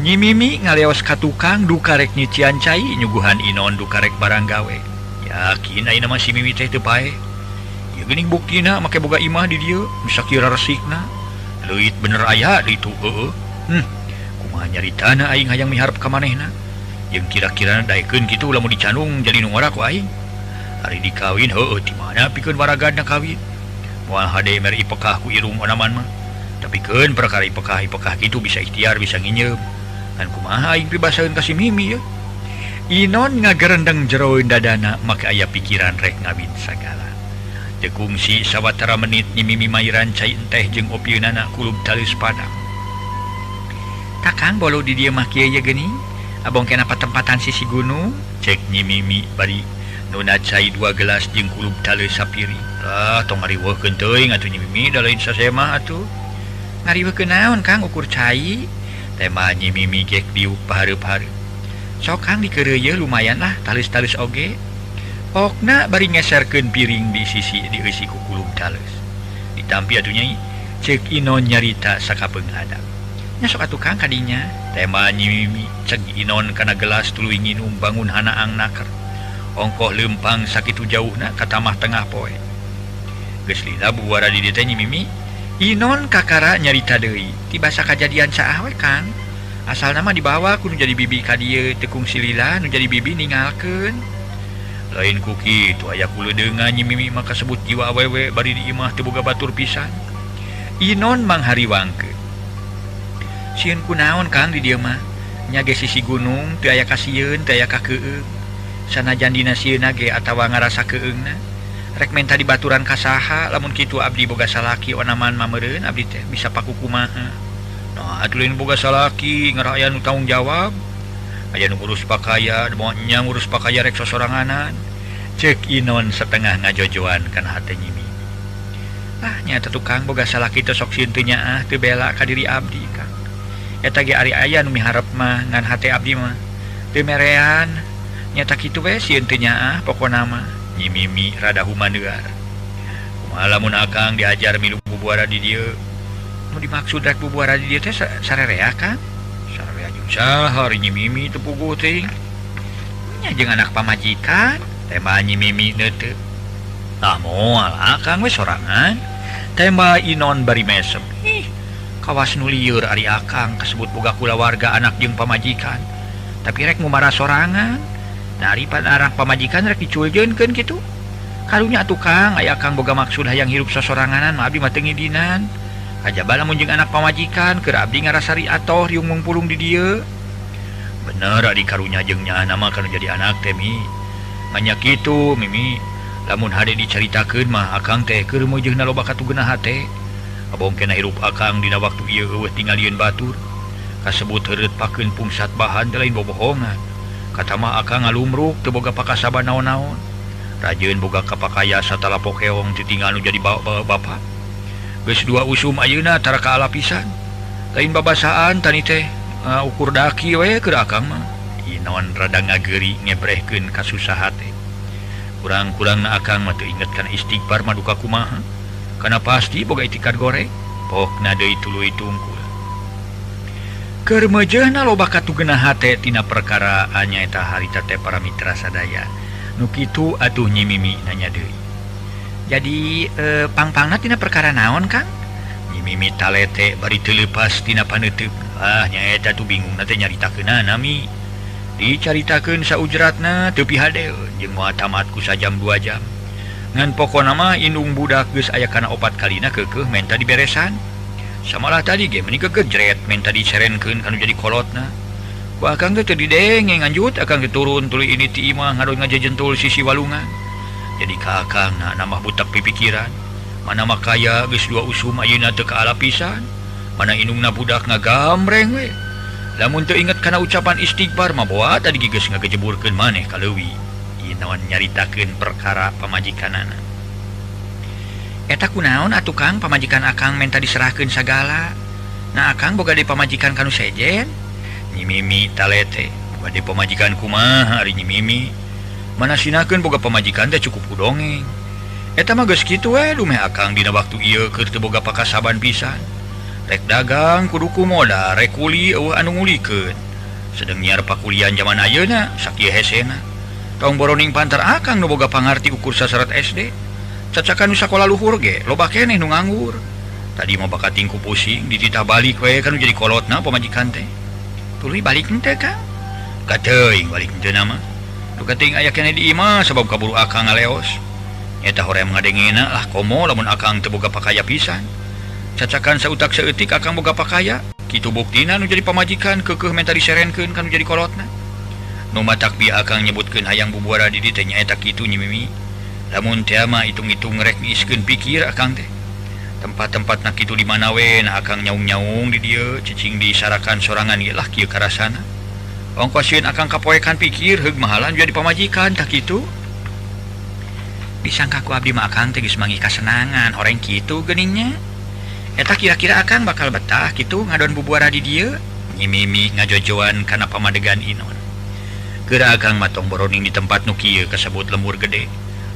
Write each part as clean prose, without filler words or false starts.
Nyi Mimi ngaleos ka tukang duka rek nyucian cai nyuguhan Inon duka rek barang gawe. Yakin ayeuna mah si Mimi teh teu paeh. Ieu geuning buktina make boga imah di dieu, nu sakira resikna. Leuit bener aya ditu heueuh. Kumaha nyaritana aing hayang miharep ka manehna. Jeung kira-kirana daekeun kitu lamun dicandung jadi nu ngora ku aing. Ari dikawin heueuh ti mana pikeun waragadna kawin. Moal hade mere ipekah ku irung onaman mah. Tapi keun perkara ipekah-ipekah kitu bisa ikhtiar bisa nginjeum. Ngan kumaha aing pibasaeun ka si Mimi ye. Inon ngagerendeng jeroeun dadana make aya pikiran rek ngawin sagala. Teu kungsi sawatara menit Nyi Mimi mairan cai enteh jeung opieunana kulub taleus padang. Takang bolu di dieu mah kieu ye geuning. Abong kena patempatan sisi gunung, cek Nyi Mimi bari nuna cai 2 gelas jeung kulub taleus sapiring. Lah tong ngariweuhkeun teuing atuh Nyi Mimi da lain sasemah atuh. Ngariweuhkeun naon Kang ukur cai? Tema Nyi Mimi gek diuk pahareup-hareup. Sok Kang dikeureuyeun lumayan lah taleus-taleus oge. Pokna bari ngeserkeun piring di sisi dieusi ku kulub taleus. Ditampi atuh Nyai, cek Inon nyarita sakapeung adab. Nya sok atuh Kang kadinya. Tema Nyi Mimi cek Inon kana gelas tuluy nginum bangun hanaang naker. Ongkoh leumpang sakitu jauhna ka tamah tengah poe. Geus lila bubuara di dieu teh Nyi Mimi. Inon kakara nyarita deui, tibasa kajadian saah we Kang. Asalna mah dibawa ku nu jadi bibi ka dieu teu kungsi lila nu jadi bibi ningalkeun. Lain ku kitu aya kuleudeungan Nyi Mimi mah kasebut jiwa awewe bari di imah teu boga batur pisan. Inon manghariwangkeun. Sieun kunaon Kang di dieu mah? Nya ge sisi gunung teu aya kasieun teu aya kakeueung. Sanajan dina sieunna ge atawa ngarasa keueungna. Rek menta dibaturan ka saha lamun kitu abdi boga salaki onaman mah meureun abdi teh bisa pakukumaha. Nah atuh lain boga salaki ngarah aya nu tanggung jawab. Aya nu ngurus pakaya, moal nya ngurus pakaya rek sosoranganan. Cek Inon setengah ngajojoan kana hate Nyi Mimi. Ah nya eta tukang boga salaki teh sok sieun teu nyaah teu bela ka diri abdi Kang. Eta ge ari aya nu miharep mah ngan hate abdi mah teu merean. Nyata kitu we sieun teu nyaah pokona mah. Nyi Mimi rada humaneuar. Kumaha lamun akang diajar milu bubuara di dieu? Nu dimaksud rek bubuara di dieu teh sarerea Kang? Sarerea jeung saha ari Nyi Mimi teu puguh teuing. Nya jeung anak pamajikan, tema Nyi Mimi neuteup. Tah moal akang we sorangan. Tema Inon bari mesem. Ih, kawas nu lieur ari akang kasebut boga kulawarga anak jeung pamajikan. Tapi rek ngumara sorangan. Daripada arah pamajikan rek diculjeunkeun kitu. Karunya atuh Kang, aya Kang boga maksud hayang hirup sosoranganan mah abdi mah teu ngidinan. Kajaba lamun jeung anak pamajikan keur abdi ngarasari atoh riung mungpulung di dieu. Bener ari karunya jeung nyaana mah kana jadi anak teh Mi. Nya kitu Mimi. Lamun hade dicaritakeun mah akang teh keur meujeunna loba katugeuna hate. Abong kena hirup akang dina waktu ieu eueuh tingalieun batur. Kasebut heureut pakeun pungsat bahan teh lain bobohongan. Kata mah akang ngalumruk teu boga pakasaban naon-naon. Rajeun boga kapakaya satala pokeong titinggal nu jadi bapak. Geus 2 usum ayeuna tara kaala pisan. Lain babasaan tani teh ukur daki we keur akang mah. Inon rada ngageuri ngebrehkeun kasusaha teh. Kurang-kurangna akang mah teu inget kana istighfar mah duka kumaha. Kana pasti boga itikad goreng. Pokna deui tuluy tungkul. Keur meujeuhna loba katugeuna hate tina perkara nyaeta harita teh para mitra sadaya. Nu kitu atuh Nyi Mimi nanya deui. Jadi pangpangna tina perkara naon Kang? Nyi Mimi talete bari teu leupas tina paneuteuk. Ah nyaeta tuh bingungna teh nyaritakeunana Mi. Dicaritakeun saujratna teu pihadeun jeung moal tamat ku sajam 2 jam. Ngan pokona mah indung budak geus aya kana 4 kalina keukeuh menta diberesan. Samalah tadi ge meuni gegejret menta diserenkeun kanu jadi kolotna. Ku akang teh teu didenge nganjut akang teh turun tuluy ini ti imah ngadon ngajejentul sisi walungan. Jadi ka akang na nambah butak pipikiran. Mana mah kaya geus 2 usum ayeuna teu kaala pisan. Mana indungna budak ngagambreng we. Lamun teu inget kana ucapan istighfar mah boa tadi ge geus ngagejeburkeun maneh ka leuwi. Inon nyaritakeun perkara pamajikanana. Eta kunaon atuh Kang pamajikan akang menta diserahkeun sagala. Nah akang boga deui pamajikan kanu sejen? Nyi Mimi talete. Boga deui pamajikan kumaha ari Nyi Mimi? Mana sinakeun boga pamajikan teh cukup ku dongeng. Eta mah geus kitu we dumeh akang dina waktu ieu keur teu boga pakasaban pisan. Rek dagang kudu ku modal, rek kuli eueuh anu ngulikeun. Sedeng nyiar pakulian zaman ayeuna sakieu hesena. Tong boroning pantar akang nu boga pangarti ukur sasarat SD. Cacakan nu sakola luhur ge loba keneh nu nganggur. Tadi mah bakating ku pusing dititah balik we kan jadi kolotna pamajikan teh. Tuluy balik henteu Kang? Kateuing balik henteu na mah. Nu kateuing aya keneh di imah sabab kaburu akang ngaleos. Eta hoream ngadengena lah komo lamun akang teu boga pakaya pisan. Cacakan sautak saeutik akang boga pakaya. Kitu buktina nu jadi pamajikan keukeuh menta diserenkeun ka nu jadi kolotna. Nu matak bi akang nyebutkeun hayang bubuara di dieu teh nyaeta kitu Nyi Mimi. Lamun teh mah hitung-hitung rek ngiiskeun pikir akang teh. Tempat-tempatna kitu di mana we nah akang nyaung-nyaung di dieu cicing disarakan sorangan ge lah kieu karasana. Ongkos sieun akang kapoekan pikir heug mahalan jadi pamajikan tah kitu. Disangka ku abdi mah akang teh geus manggih kasenangan horeng kitu geuningnya. Eta kira-kira akang bakal betah kitu ngadon bubuara di dieu. Nyi Mimi ngajojoan kana pamadegan Inon. Geura akang mah tong boroning di tempat nu kieu kasebut lembur gede.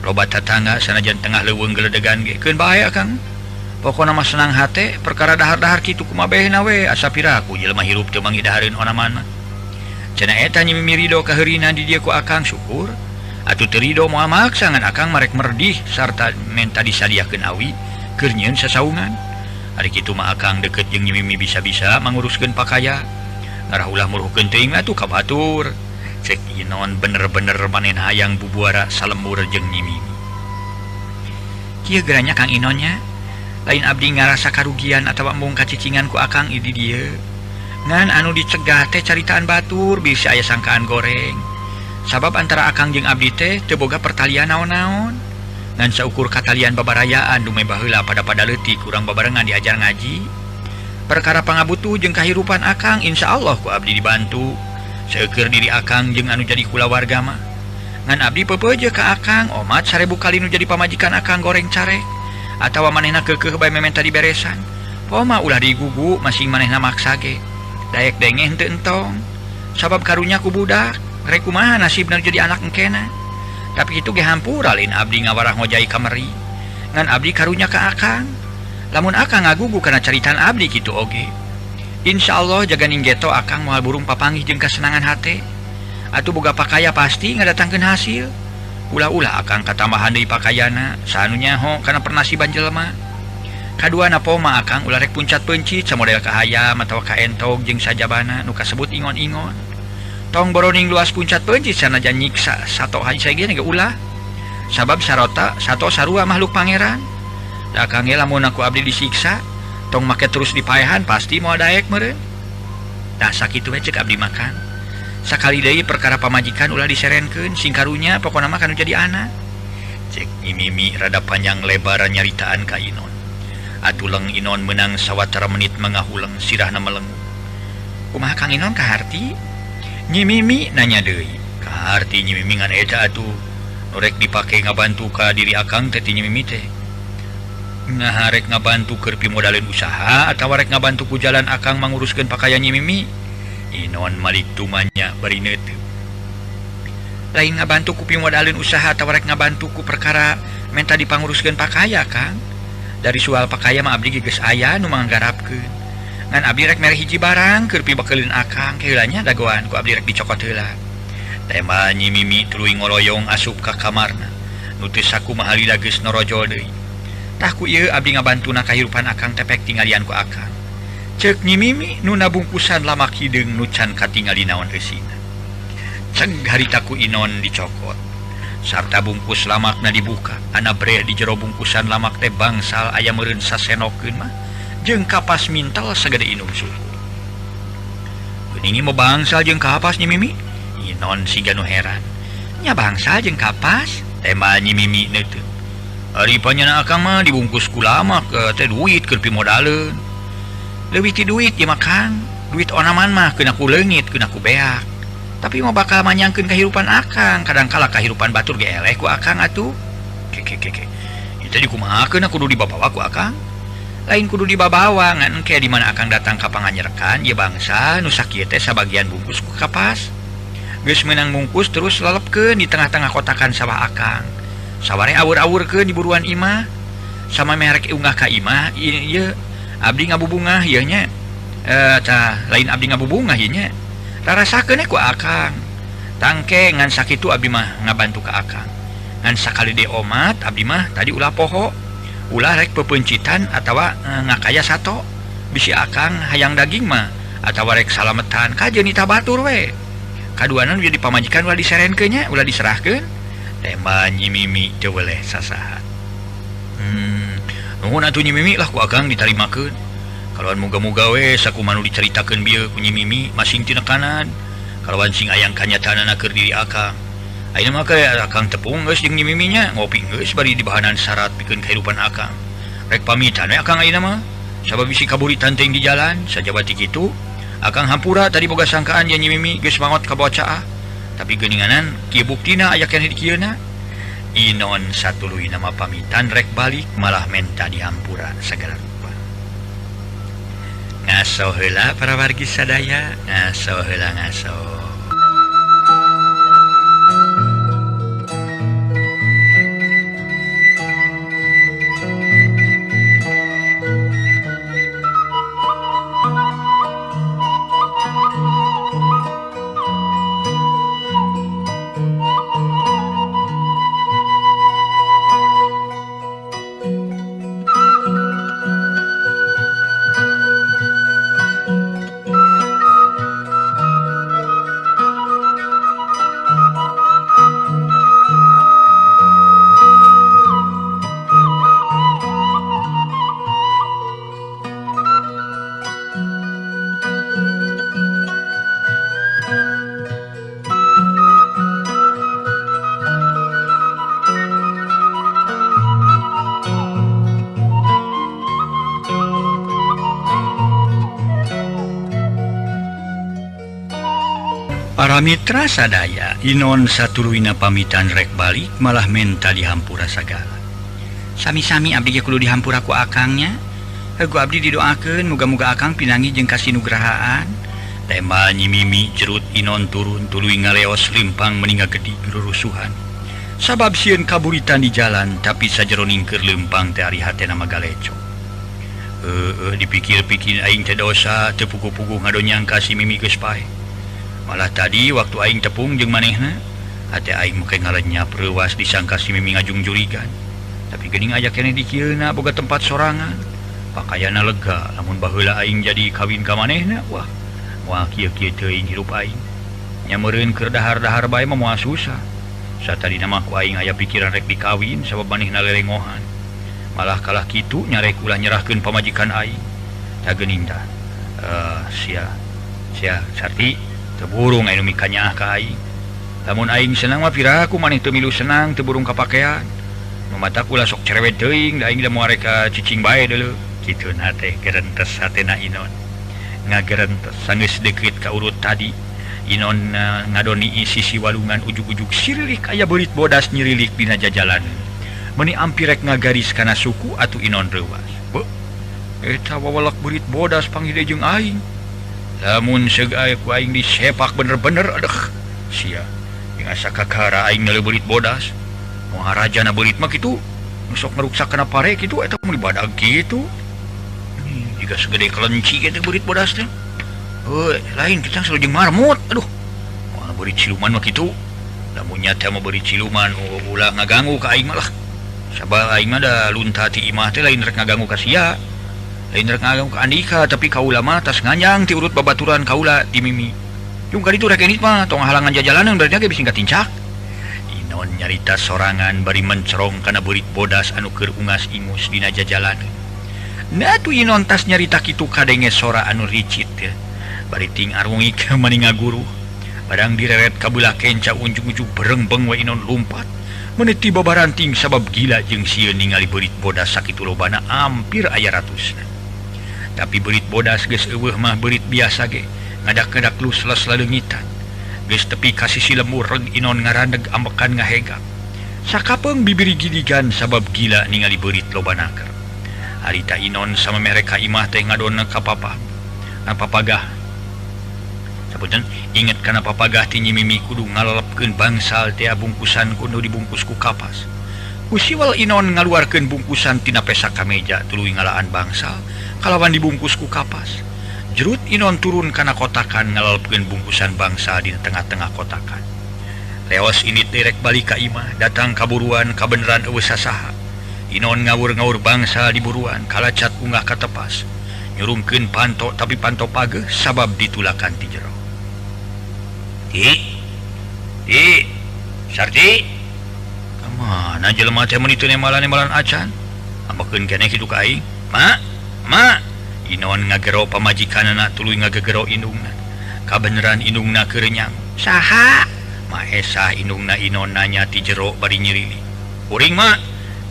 Loba tatangga sanajan tengah leuweung geledegan ge keun bae akang. Pokona mah senang hate perkara dahar-dahar kitu kumaha behna we asa piraku jelema hirup teu manggih dahareun onaman mah. Cenah eta Nyi Mimi rido kaheurina di dieu ku akang syukur. Atuh teu rido moal maksa ngan akang marek merdih sarta menta disadiakeun awi keur nyieun sasaungan. Ari kitu mah akang deukeut jeung Nyi Mimi bisa-bisa manguruskeun pakaya. Ngarah ulah muruhkeun teuing atuh ka batur. Cek Inon bener-bener manen hayang bubuara salembur jeung Nyi Mimi. Kieu geranya Kang Inonnya. Lain abdi ngarasa karugian atawa embung kacicingan ku akang di dieu. Ngan anu dicegah teh caritaan batur bisa aya sangkaan goreng. Sabab antara akang jeung abdi teh teu boga pertalian naon-naon. Ngan saukur katalian babarayaan dumeh baheula pada-pada leutik urang babarengan diajar ngaji. Perkara pangabutuh jeung kahirupan akang insyaallah ku abdi dibantu. Seueur diri akang jeung anu jadi kulawarga mah. Ngan abdi peupeuje ka akang omat 1000 kali nu jadi pamajikan akang goreng carek atawa manehna keukeuh bae mementa diberesan. Poma ulah digugu masing manehna maksa ge. Daek dengeh henteu entong. Sabab karunya ku budak, rek kumaha nasibna jadi anak engkena. Tapi itu ge hampura lain abdi ngawarah ngojai kameri. Ngan abdi karunya ka akang. Lamun akang ngagugu kana caritaan abdi kitu oge. Insyaallah jaganing geto akang moal burung papanggih jeung kasenangan hate. Atuh boga pakaya pasti ngadatangkeun hasil. Ulah-ulah akang katambahan deui pakayana, sanu nyaho kana pernasiban jelema. Kaduana poma akang ulah rek puncat peuncit samodel ka hayam atawa ka entog jeung sajabana nu kasebut ingon-ingon. Tong boroning luas puncat peuncit sanajan nyiksa sato haji sejen ge ulah. Sabab sarota sato sarua makhluk pangeran. Da akang ge lamun aku abdi disiksa, tong make terus dipaehan pasti moal daek meureun. Tah sakitu we ceuk abdi makan. Sakali deui perkara pamajikan ulah diserenkeun sing karunya pokona mah kanu jadi anak. Cek Nyi Mimi rada panjang lebar nyaritaan ka Inon. Atuleng Inon menang sawatara menit mangahuleng sirahna melengu. Kumaha Kang Inon kaharti? Nyi Mimi nanya deui. Kaharti Nyi Mimi ngan eta atuh. Nu rek dipake ngabantu ka diri akang teh ti Nyi Mimi teh. Nah rek ngabantu keur pimodaleun usaha atawa rek ngabantu ku jalan akang manguruskeun pakaian Nyi Mimi. Inon malik tumanya bari neuteup. Lain ngabantu ku pimodaleun usaha atawa rek ngabantu ku perkara menta dipanguruskeun pakaya Kang. Dari soal pakaya mah abdi ge geus aya nu manggarapkeun. Ngan abdi rek mere hiji barang keur pibakeuleun akang keheula nya dagoan ku abdi rek dicokot heula. Tema Nyi Mimi tuluy ngoloyong asup ka kamarna. Nu teu sakumaha lila geus norojol deui. Tah ku ieu abdi ngabantuna kahirupan akang tepek tinggalian ku akang. Ceuk Nyi Mimi nu nabungkusan lamak hideung nu can katingali naon eusina. Ceg harita ku Inon dicokot. Sarta bungkus lamakna dibuka. Ana breh di jero bungkusan lamak teh bangsal aya meureun sasenokeun mah jeung kapas mintel sagede inum suku. Geuning mah bangsal jeung kapas Nyi Mimi. Inon siga nu heran. Nya bangsal jeung kapas? Tema Nyi Mimi neuteut. Ari panyana akang mah dibungkus ku lamak teh duit keur pimodaleun. Leuwih ti duit ieu mah Kang. Duit onaman mah keuna ku leungit, keuna ku beak. Tapi mah bakal manyangkeun kahirupan akang. Kadangkala kahirupan batur ge eleh ku akang atuh. Ke. Ieu teh dikumahakeun kudu dibabawa ku akang. Lain kudu dibabawa ngan engke di mana akang datang ka panganyerekan ieu bangsa nu sakieu teh sabagian bungkus ku kapas. Geus meunang bungkus terus lelepkeun di tengah-tengah kotakan sawah akang. Saware awur-awurkeun di buruan imah. Sama merek unggah ka imah ieu Abdi ngabubungah ieu nya. Tah lain abdi ngabubungah ieu nya. Rarasakeun ku akang. Tangke ngan sakitu abdi mah ngabantu ka akang. Ngan sakali de omat abdi mah tadi ulah poho. Ulah rek pepencitan atawa ngakaya sato. Bisi akang hayang daging mah atawa rek salametan kajeun nita batur we. Kaduanan jadi pamajikan ulah diserenkeun nya, ulah diserahkeun. Tema Nyi Mimi teu weleh sasaha. Nuhun atuh Nyi Mimi lah ku akang ditarimakeun. Kalawan muga-muga we sakumaha nu dicaritakeun bieu ku Nyi Mimi masing tinekanan. Kalawan sing ayang kanyataanana keur diri akang. Ayeuna mah ke akang tepung geus jeung Nyi Mimi nya, ngopi geus bari dibahanan syarat pikeun kahirupan akang. Rek pamitan we akang ayeuna mah. Sabab bisi kaburitan teuing di jalan, sajabati kitu akang hampura tadi boga sangkaan ye Nyi Mimi geus mangot ka bawa caah. Tapi geuninganan kieu buktina aya keneh di kieuna. Inon satuluyna mah pamitan rek balik malah menta dihampura sagala rupa. Ngaso heula para wargi sadaya, ngaso heula ngaso. Para mitra sadaya, Inon satuluyna pamitan rek balik malah menta dihampura sagala. Sami-sami abdi ge kudu dihampura ku akangnya. Heuh abdi didoakeun muga-muga akang pinangi jeung kasinugrahaan. Tema Nyi Mimi jerut Inon turun tuluy ngaleos limpang meninga gedi rurusuhan. Sabab sieun kaburitan di jalan tapi sajeroning keur leumpang teh ari hatena mah galeco. Dipikir-pikir aing teh dosa teu puguh-puguh ngadonyang ka si Mimi geus paeh. Malah tadi waktu aing tepung jeung manehna, hate aing make ngalenyap reuwas disangka si Mimi ngajungjurigan. Tapi geuning aya keneh di kieuna boga tempat sorangan. Pakaianna lega, lamun baheula aing jadi kawin ka manehna, wah, moal kieu-kieu teuing hirup aing. Nya meureun keur dahar-dahar bae mah moal susah. Satadina mah ku aing aya pikiran rek dikawin sabab manehna lelengohan. Malah kalah kitu nyarek ulah nyerahkeun pamajikan aing. Tah geuning tah. Sia. Sia Sarti teburung anu mikanyaah ka aing. Lamun aing senang mah piraku maneh teu milu senang teu burung kapakean. Nu matak ulah sok cerewet teuing da aing da moal rek ka cicing bae deuleu. Kituna teh gerentes hatena Inon. Ngagerentes sanggeus deukeut ka urut tadi. Inon ngadoni sisi walungan ujug-ujug sirilik aya beurit bodas nyirilik dina jajalan. Meuni ampir rek ngagaris kana suku atuh Inon reuwas. Beuh. Eta wawalak beurit bodas panggih jeung aing. Lamun seug aya ku aing disepak bener-bener aduh sia. Jeung asa kakara aing ngeuleuh beurit bodas. Moal rajana beurit mah kitu. Nu sok ngaruksak kana pare kitu eta mun dibadag kitu. Jiga segede kelenci kitu beurit bodas teh. Heuh, lain kita selalu jeung marmut. Aduh. Moal beurit siluman mah kitu. Lamun nya teh mah beurit siluman ulah ngaganggu ka aing mah lah. Sabab aing mah da lunta ti imah teh lain rek ngaganggu ka sia. Lain rek ngaganggu ka Andika tapi kaula mah tas nganyang ti urut babaturan kaula ti Mimi. Jung ka ditu rek enit mah tong halangan jajalanan berarti ge bisi katincak. Inon nyarita sorangan bari mencerong kana beurit bodas anu keur ungas-ingus dina jajalanan. Nah tu Inon tas nyarita kitu kadenge sora anu ricit teh. Bari ting arungik maninga guru. Barang direret ka beulah kenca unjung-ujung berengbeng we Inon lumpat. Meuni tiba baranting sabab gila jeung sieun ningali beurit bodas sakitu lobana ampir aya ratusna. Tapi beurit bodas geus eueuh mah beurit biasa ge ngadak-ngadak lusles laleungitan. Geus tepi ka sisi lembur reg Inon ngaraneg ambekan ngahegak. Sakapeung bibiri gidigan sabab gila ningali beurit loba naker. Harita Inon sama mereka imah teh ngadona ka papa. Na papagah. Sapunten inget kana papagah ti Nyi Mimi kudu ngalelepkeun bangsal teh bungkusan kudu dibungkus ku kapas. Ku siwal Inon ngaluarkeun bungkusan tina pesak ka meja tuluy ngalaan bangsal. Kalawan dibungkus ku kapas. Jerut Inon turun kana kotakan ngalalpkeun bungkusan bangsa di tengah-tengah kotakan. Leos ini direk balik ka imah, datang kaburuan kabeneran eueuh sasaha. Inon ngawur-ngawur bangsa di buruan, kalacat ungah ka tepas. Nyurungkeun panto tapi panto pageuh sabab ditulakan ti jero. Ti. Ti. Sarti. Kamana jelema teh meuni teu nemalan-nemalan acan? Ambekeun keneh kitu ka aing. Ma, ma. Inon ngagero pamajikanana tuluy ngagegero indungna. Kabeneran indungna keur nyang. Saha? Maesah indungna Inon nanya ti jero bari nyirili. Kuring ma.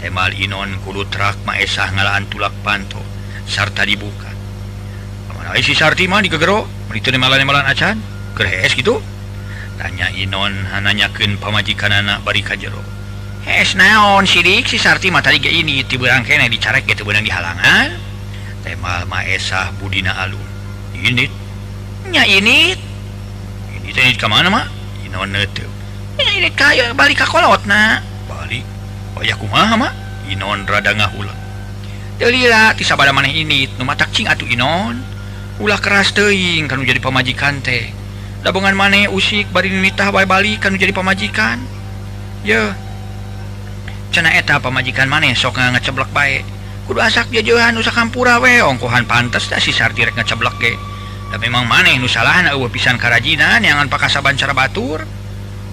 Temal Inon kudu trak Maesah ngalaan tulak panto sarta dibuka. Kamana si Sarti mah digegero meuni teu nemalan-nemalan acan? Keur hees kitu? Tanya Inon hananyakeun pamajikanana bari ka jero. Hees naon sidik si Sarti mah tadi ge ini ti beurang keneh dicarek ge teu beunang dihalangan. Temal Maesah budina alun. Init. Nya init. Ini teh init ka mana mah? Inon neuteub. Nya init ka balik ka kolotna. Balik. Aya kumaha mah? Inon rada ngahuleng. Teu lila ti sabada maneh init nu matak cing atuh Inon. Ulah keras teuing kanu jadi pamajikan teh. Dabongan maneh usik bari nitah bae balik kanu jadi pamajikan. Yeuh. Cenah eta pamajikan maneh sok ngeceblek bae. Kudu asak jejeuhan nu sakampura we ongkohan pantes da si Sarti rek ngeceblek ge. Da memang maneh nu salahna eueuh pisan karajinan neangan pakasaban cara batur.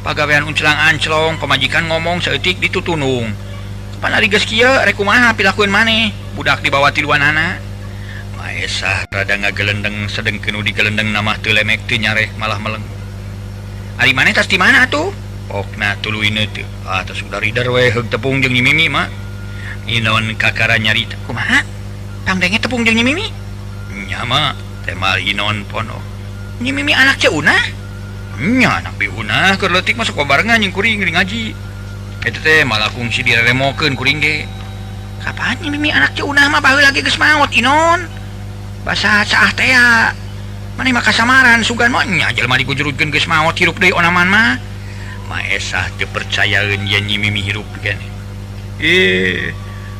Pagawean unclang anclong pamajikan ngomong saeutik ditutunung. Kapan ari geus kieu rek kumaha pilakueun maneh? Budak dibawa tiluanana. Maesah rada ngagelendeng sedengkeun nu digelendeng mah teu lemek teu nyarek malah meleng. Ari maneh tas di mana atuh? Pokna tuluy neuteub. Ah tos udah rider we heug tepung jeung Nyi Mimi mah. Inon kakara nyarita. Kumaha? Pangdenge tepung jeung Nyi Mimi? Nya mah temal Inon pono. Nyi Mimi anak Ceu Unah? Nya anak Bi Unah keur leutik mah sok babarengan jeung kuring geuning ngaji. Eta teh malah kungsi diremokeun kuring ge. Kapan Nyi Mimi anak Ceu Unah mah baheula ge geus maot Inon. Basa caah tea. Maneh mah kasamaran sugan mah nya jelema digujurudkeun geus maot hirup deui onaman mah. Maesah teu percayaeun yen Nyi Mimi hirup keneh.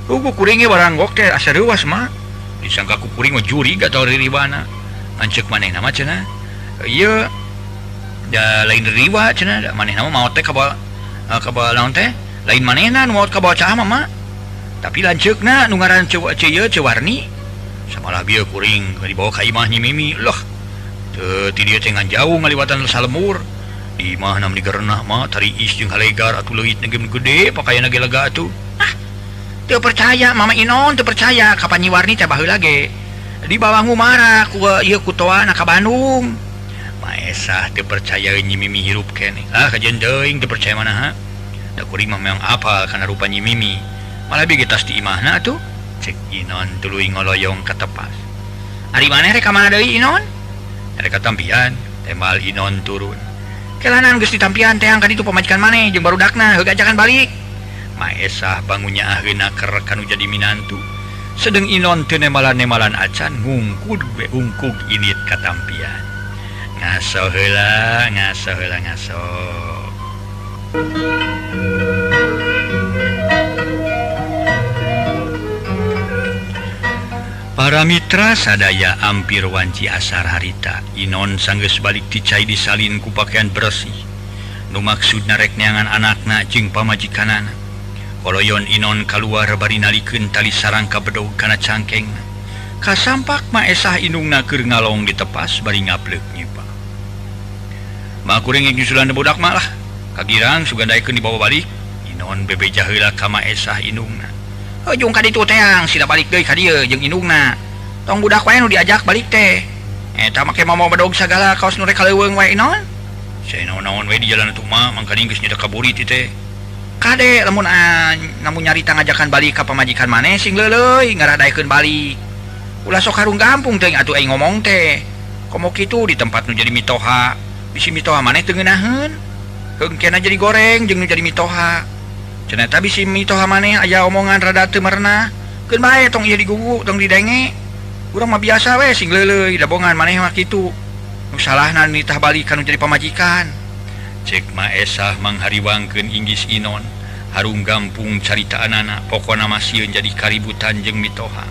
Ugu kuring ge baranggok teh asa reuwas mah. Disangka ku kuring mah jurig atau ririwana. Lanceuk manehna mah cenah. Ieu da lain riwa cenah da manehna mah maot teh kabawa kabawa naon teh? Lain manehna nu maot kabawa caah mah mah. Tapi lanceukna nu ngaran Ceu Ceu Ceu Warni. Samalah bieu kuring dibawa ka imah Nyi Mimi. Loh. Teu ti dieu teh ngan jauh ngaliwatan salemur. Di imahna meni gerenah mah tariis jeung halegar atuh leuit ge gede pakaianna ge lega atuh. Ah. Teu percaya Mama Inon teu percaya kapan Nyi Warni teh baheula ge. Dibawa ngumara ku ieu ku toana ka Bandung. Maesah teu percaya Nyi Mimi hirup keneh. Ah kajeun teuing teu percaya manaha. Da kuring mah memang apal kana rupa Nyi Mimi. Malah bi ge tas di imahna atuh. Cek Inon tuluy ngoloyong ka tepas. Ari maneh rek ka mana deui Inon? Rek ka tampian, tembal Inon turun. Kelanan geus ditampian teang ka ditu pamajikan maneh jeung barudakna heug ajakan balik. Maesah bangunnya aheuna keur kanu jadi minantu. Sedeng Inon teu nemalan-nemalan acan ngungkud we ungkug init ka tampian. Ngaso heula, ngaso heula ngaso. Para mitra sadaya ampir wanci asar harita. Inon sanggeus balik ti cai disalin ku pakaian bersih. Nu maksudna rek neangan anakna jeung pamajikanana. Koloyon Inon kaluar bari nalikeun tali sarangka bedog kana cangkengna. Kasampak Maesah indungna keur ngalong ditepas bari ngapleuk nyipa. Ma kuring nyusulan budak mah lah. Kagirang sugan daekeun dibawa balik. Inon bebeja heula ka Maesah indungna. Ujung ka ditu teang sida balik deui ka dieu jeung indungna. Tong budak wae nu diajak balik teh. Eta make mamawa bedog sagala kaos nu rek ka leuweung wae Inon. Saya naon-naon we di jalan atuh mah mangkaning geus nyeda kaburi ti teh. Kade lamun namun nyarita ngajakan balik ka pamajikan maneh sing leuleuy ngaradaekeun balik. Ulah sok harung gampung teuing atuh aing ngomong teh. Komo kitu di tempat nu jadi mitoha. Bisi mitoha maneh teu ngeunaheun. Heungkena jadi goreng jeung nu jadi mitoha. Cenah eta bisi mitoha maneh aya omongan rada teu merenah. Keun bae tong ieu digugu tong didenge. Urang mah biasa we sing leuleuy dabongan maneh mah kitu. Nu salahna nitah balik kanu jadi pamajikan. Cek Maesah manghariwangkeun inggis Inon. Harung gampung caritaanana pokona mah sieun jadi kaributan jeung mitoha.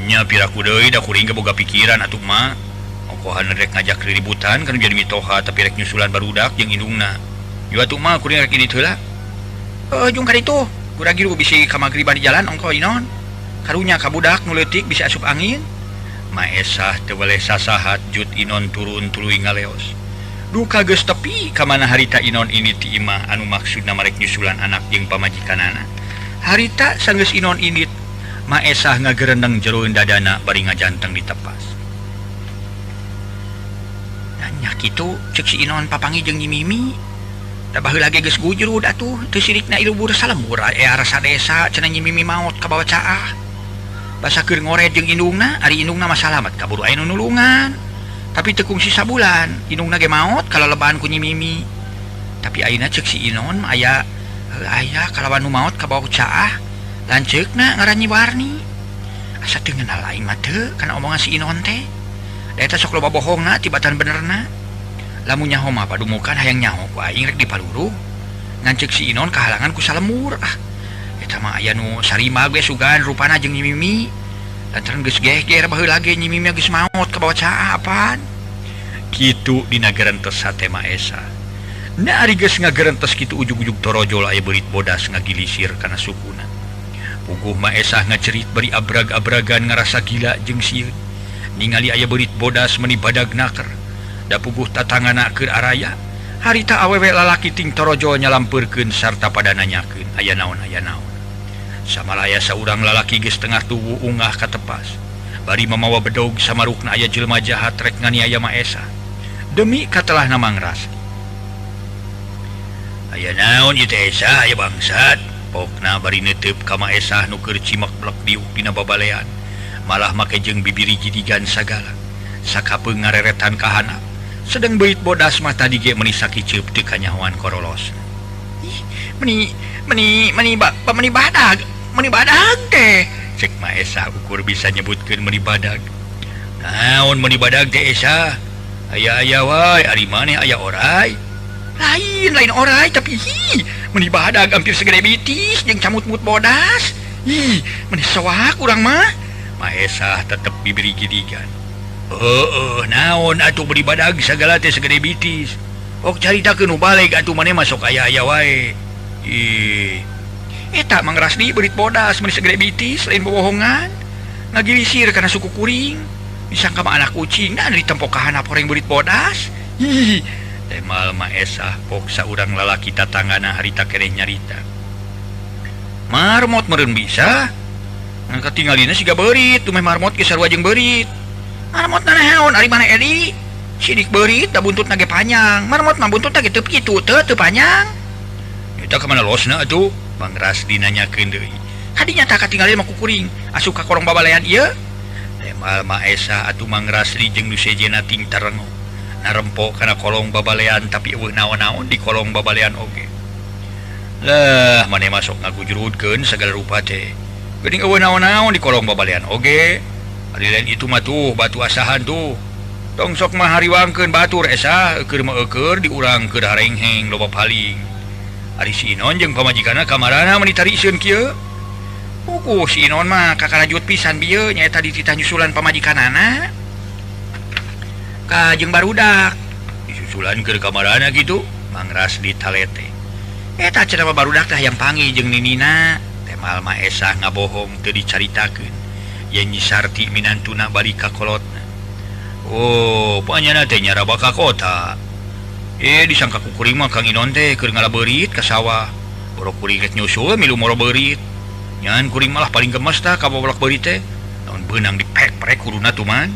Nya piraku deui da kuring ge boga pikiran atuh mah. Ongkohan rek ngajak riributan kan jadi mitoha tapi rek nyusulan barudak jeung indungna. Yu atuh mah kuring rek indit heula. Heuh jung ka ditu. Guragiru bisi ka magriban di jalan ongkoh Inon. Karunya ka budak nu leutik bisa asup angin. Maesah teu weleh sasahat jut Inon turun tuluy ngaleos. Duka geus tepi ka mana harita Inon ini ti imah anu maksudna marek nyusulan anak jeung pamajikanana. Harita sanggeus Inon indit, Maesah ngagerendeng jeroeun dadana bari ngajanteng ditepas. Nya kitu ceuk si Inon papangi jeung Nyi Mimi. Da baheula ge geus gujrud atuh teu sirikna ilubur salembur aya rasa desa cenah Nyi Mimi maot kabawa caah. Basa keur ngored jeung indungna, ari indungna mah salamet kaburu aya nu nulungan. Tapi teu kungsi sabulan, indungna ge maot kalaleban ku Nyi Mimi. Tapi ayeuna ceuk si Inon aya aya kalawan nu maot kabawa caah. Lanceukna ngaran Nyi Warni. Asa teu ngeunah aing mah teu kana omongan si Inon teh. Da eta sok loba bohongna tibatan benerna. Lamun nyaho mah padumukan hayang nyaho ku aing rek dipaluruh. Ngan ceuk si Inon kahalangan ku salemur. Ah, eta mah aya nu sarima ge sugan rupana jeung Nyi Mimi. Lantaran geus geger baheula ge Nyi Mimi geus maot kabawa caah apaan. Kitu dina gerentes hate Maesa. Na ari geus ngagerentes kitu ujug-ujug torojol aya beurit bodas ngagilisir kana sukuna. Puguh Maesah ngacerit bari abrag-abragan ngarasa gila jeung sieun. Ningali aya beurit bodas meuni badag naker. Da puguh tatangana keur araya. Harita awewe lalaki ting torojol nyalampeurkeun sarta pada nanyakeun aya naon aya naon. Samalaya saurang lalaki geus tengah tubuh ungah katepas. Bari mamawa bedog samarukna aya jelema jahat rek nganiaya Maesah. Demi katelahna mangras. Aya naon ieu teh Esah aya bangsat. Pokna bari neuteup ka Maesah nu keur cimak blek diuk dina babalean. Malah make jeung bibiri jidigan sagala. Sakapeung ngareretan ka handap. Sedeng beuit bodas mah tadi ge meuni sakiceup teu kanyahoan korolos. Ih, meuni meuni meuni ba, meuni badag, meuni badag teh. Cek Maesah ukur bisa nyebutkeun meuni badag. Naon meuni badag teh Esah? Aya-aya wae ari maneh aya orai. Lain lain orai tapi hi, meuni badag hampir segede bitis jeung camut-mut bodas. Ih, meuni soak urang mah. Maesah tetep diberi gidigan. Heueuh, naon atuh meuni badag sagala teh segede bitis. Ok caritakeun nu baleg atuh maneh mah sok aya-aya wae. Ih. Eta Mang Rasdi beurit bodas meuni segede bitis lain bobohongan. Ngagilisir kana suku kuring. Disangka mah anak kucing dan ditempok ka handap horeng beurit bodas. Ih. Temal Maesah pok saurang lalaki tatanggana harita keneh nyarita. Marmot meureun bisa. Ngan katingalina siga beurit, dumeh marmot ge sarua jeung beurit. Marmot nanaon ari maneh Edi? Sidik beurit da buntutna ge panjang. Marmot mah buntutna ge teu kitu teu teu panjang. Eta ka mana losna atuh? Mang Rasdi nanyakeun deui. Kadinya tah katingalina mah kukuring, asup ka korong babalean ieu. Temal Maesah atuh Mang Rasdi jeung nu sejenna ting tarengoh. Narempo kana kolong babalean tapi eueuh naon-naon di kolong babalean oge. Lah maneh masuk ngagujrudkeun sagala rupa teh. Geuning eueuh naon-naon di kolong babalean oge. Ari lain itu mah tuh batu asahan tuh. Tong sok mah hariwangkeun batur Esah eueur mah eueur di urang keur harengheng loba paling. Ari si Inon jeung pamajikanna kamarana meuni tariseun kieu. Puguh si Inon mah kakarajut pisan bieu nyaeta dititah nyusulan pamajikanana. Ka jeung barudak disusulan keur kamarana kitu Mang Rasdi talete. Eta cenah mah barudak teh hayang panggih jeung ninina. Temal Maesah ngabohong teu dicaritakeun. Yen Nyi Sarti minantuna balik ka kolotna. Oh, panyana teh nyaraba ka kota. Disangka ku kuring mah Kang Inon teh keur ngalabeurit ka sawah. Boro kuring rek nyusul milu moro beurit. Nyan kuring malah paling gemes tah ka babolak beurit teh. Naon beunang dipek-prek kuruna tuman.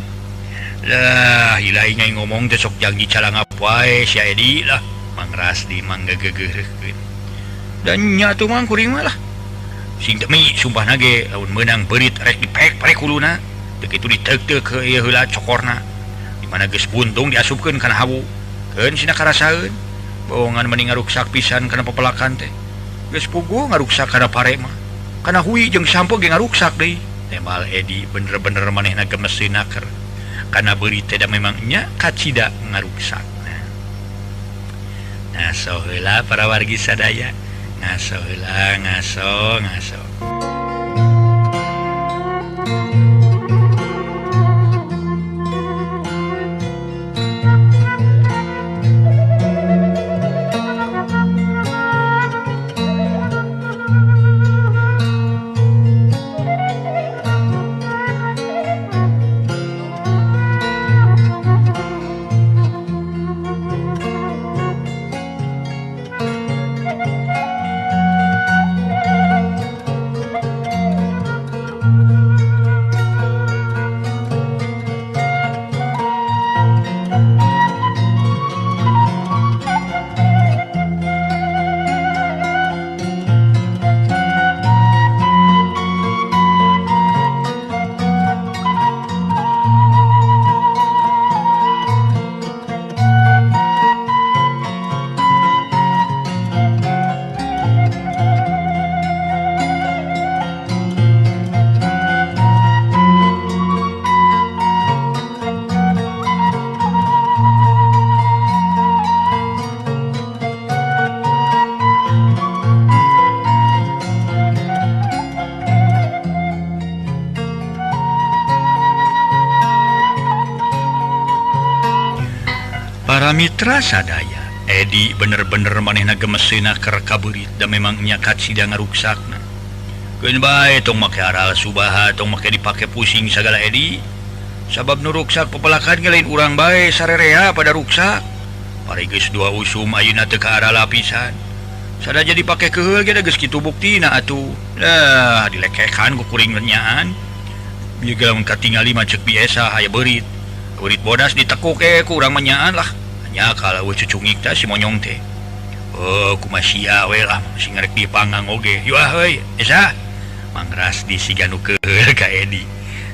Lah, ilahi ngai ngomong teh sok janji calangap wae si Edi lah. Mang Rasdi mah ngagegeureurkeun. Dan nya atuh mang kuring mah lah. Sing demi sumpahna ge lamun meunang beurit rek dipek-prek kuluna. Teu kitu diteuk-teuk ke ieu heula cokorna. Di mana geus buntung diasupkeun kana hawu. Keun sina karasaeun. Bohongan meni ngaruksak pisan kana pepelakan teh. Geus puguh ngaruksak kana pare mah. Kana hui jeung sampo ge ngaruksak deui. Temal Edi bener-bener manehna gemes naker. Kana beurit teh da memang nya kacida ngaruksak. Ngaso heula para wargi sadaya. Ngaso heula ngaso ngaso. Para mitra sadaya, Edi bener-bener manehna gemeseuna keur kabeurit da memang nyakat sida ngaruksakna. Keun bae tong make aral subaha, tong make dipake pusing sagala Edi. Sabab nu ruksak pepelakan ge lain urang bae sarerea pada ruksak. Pari geus dua usum ayeuna teu ka aral lapisan. Sadaja dipake keheul ge da geus kitu buktina atuh. Lah dilekekan ku kuring lenyaan. Ieu ge lamun katingali mah ceuk biasa aya beurit. Beurit bodas ditekuk ku urang mah nyaan lah. Nya kalau cucungik teh si monyong teh. Oh, kumaha sia we lah sing rek dipangang oge. Yuh ah euy, Esa. Mangras di siga nu keheul ka Edi.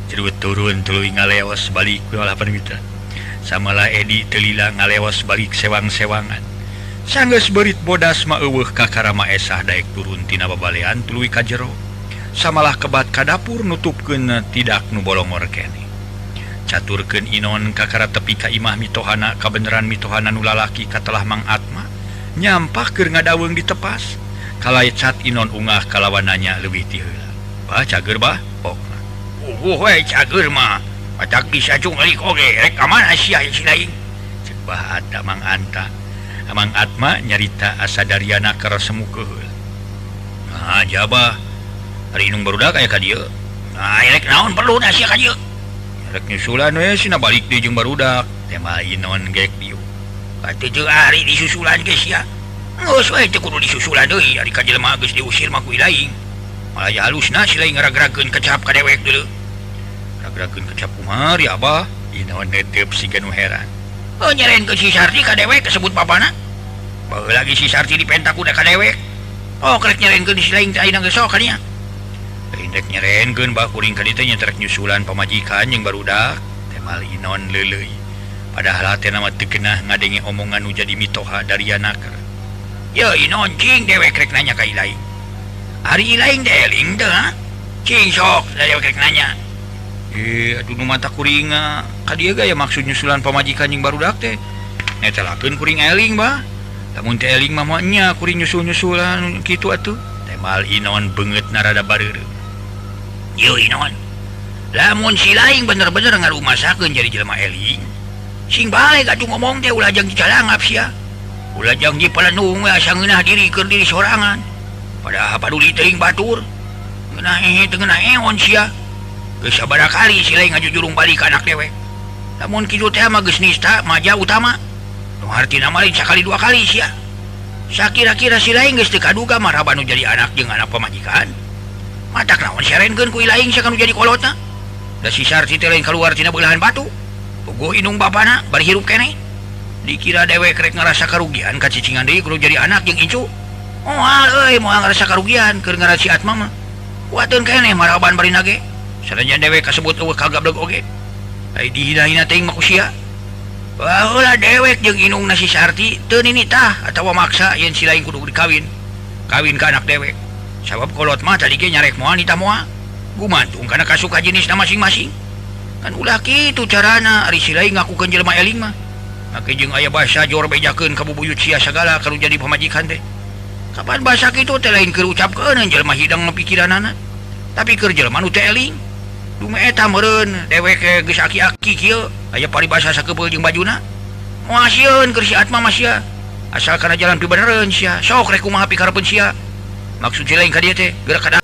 Cerut turun tuluy ngaleos balik malah mitra. Samalah Edi teu lila ngaleos balik sewang-sewangan. Sanggeus beurit bodas mah eueuh kakara Ma Esah daek turun tina babalean tuluy ka jero. Samalah kebat ka dapur nutupkeun tidak nu bolongor keneh. Caturkeun Inon kakara tepi ka imah mitohana kabeneran mitohana nu lalaki katelah Mang Atma nyampak keur ngadaweung ditepas. Kalaicat Inon ungah kalawan nanya leuwih ti heula. Bah cager bah pokna. Uguh we cager mah. Batak bisa cunglik oge rek ka mana sia si lain. Ceuk Bah Ata Mang Anta. Mang Atma nyarita asa dariana keur semu keheul. Nah jabah ari inung barudak aya ka dieu. Nah rek naon perluna sia ka dieu? Rek nyusulan we sina balik deui jeung barudak. Tema Inon gek dieu. Atuh teu ari disusulan ge sia. Geus we teu kudu disusulan deui ari ka jelema geus diusir mah ku ilaing. Malah ya halusna si laing ngaragrakeun kecap ka dewek deuleu. Ragrakeun kecap kumaha ri abah? Inon netep siga nu heran. Oh nyerenkeun si Sarti ka dewek kasebut bapana. Baheula lagi si Sarti dipenta ku ka dewek. Oh krek nyerenkeun si laing teh ayeuna geus sok ka dinya. Rek nyerenkeun bah kuring ka dieu teh nya rek nyusulan pamajikan jeung barudak. Temal Inon leuleuy. Padahal hatena mah teu keunah ngadenge omongan nu jadi mitoha dariana keur. Ye Inon cing dewek rek nanya ka ilaing. Ari ilaing teh eling teu ha? Cing sok dewek rek nanya. Aduh nu mata kuring ka dieu gaya maksud nyusulan pamajikan jeung barudak teh. Netelakeun kuring eling bah. Lamun teu eling mah moal nya kuring nyusul-nyusulan kitu atuh. Temal Inon beungeut narada bareureum. Yo Inon, lamun si laing bener-bener ngarumasakeun jadi jelema eling, sing bae atuh ngomong teh ulah jang dicalangap sia. Ulah jang dipelenung we asa ngeunah diri keur diri sorangan. Padahal paduli teuing batur. Ngeunah ehe teu ngeunah eon sia. Geus sabaraha kali si laing ngajujurung balik ka anak dewek. Lamun kitu teh mah geus nista maja utama. Nu hartina mah lain sakali dua kali sia. Sakira-kira si laing geus teu kaduga marhaban nu jadi anak jeung anak pamajikan. Matak naon siarenkeun ku ilaing sia kanu jadi kolotna. Da si Sarti teh lain kaluar tina beulah batu. Puguh indung bapana bari hirup keneh. Dikira dewek rek ngarasa karugian ka cicingan deui kudu jadi anak jeung incu. Moal euy moal ngarasa karugian keur ngaran si Atma mah. Kuateun keneh maraban bari nage. Sanajan dewek kasebut eueuh kagableg oge. Ai dihina-hina teuing mah ku sia. Baheula dewek jeung indungna si Sarti teu ninitah atawa maksa yen si laing kudu dikawin. Kawin ka anak dewek. Sabab kolot mah tadi ge nyarek moal nitah moal. Gumantung kana kasuka jenisna masing-masing. Kan ulah kitu carana ari si laing ngakukeun jelema eling mah. Make jeung aya basa jor bejakeun ka bubuyut sia sagala kalau jadi pamajikan teh. Kapan basa kitu teh lain keur ucapkeun jelema hidang pikiranana. Tapi keur jelema nu teu eling. Dume eta meureun dewek geus aki-aki kieu aya paribasa sakebeul jeung bajuna. Moal sieun keur si Atma mah sia. Asal kana jalan pibenereun sia. Sok rek kumaha pikarepeun sia. Maksud si lain ka dieu teh geura ka